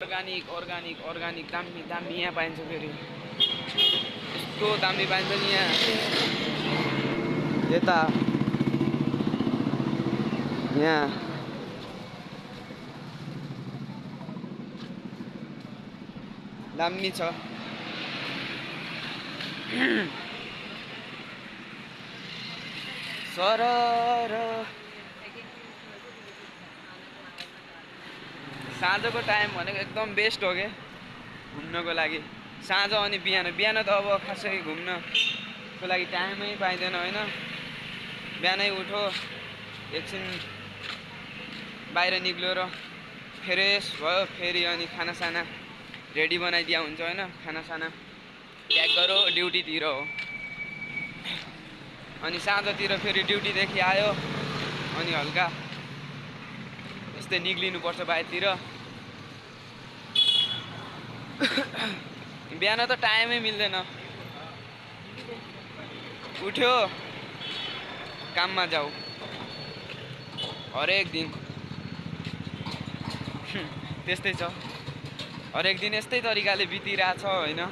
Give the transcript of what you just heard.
organic organic organic दामी दामी यहाँ पाइन्छ फेरि यस्तो दामी पाइन्छ नि यहाँ यता यहाँ दामी छ सरर साँझको टाइम भनेको एकदम बेस्ट हो के घुम्नको लागि साँझ अनि बिहान बिहान त अब खासै घुम्नको लागि टाइमै पाइँदैन होइन बिहानै उठो एकछिन बाहिर निक्ल्यो र फ्रेस भयो फेरि अनि खानासाना रेडी बनाइदिया हुन्छ होइन खानासाना प्याक गरो ड्युटीतिर हो अनि साँझतिर फेरि ड्युटीदेखि आयो अनि हल्का यस्तै निक्लिनुपर्छ बाहिरतिर बिहान त टाइमै मिल्दैन उठ्यो काममा जाऊ हरेक दिन त्यस्तै छ हरेक दिन यस्तै तरिकाले बितिरहेछ होइन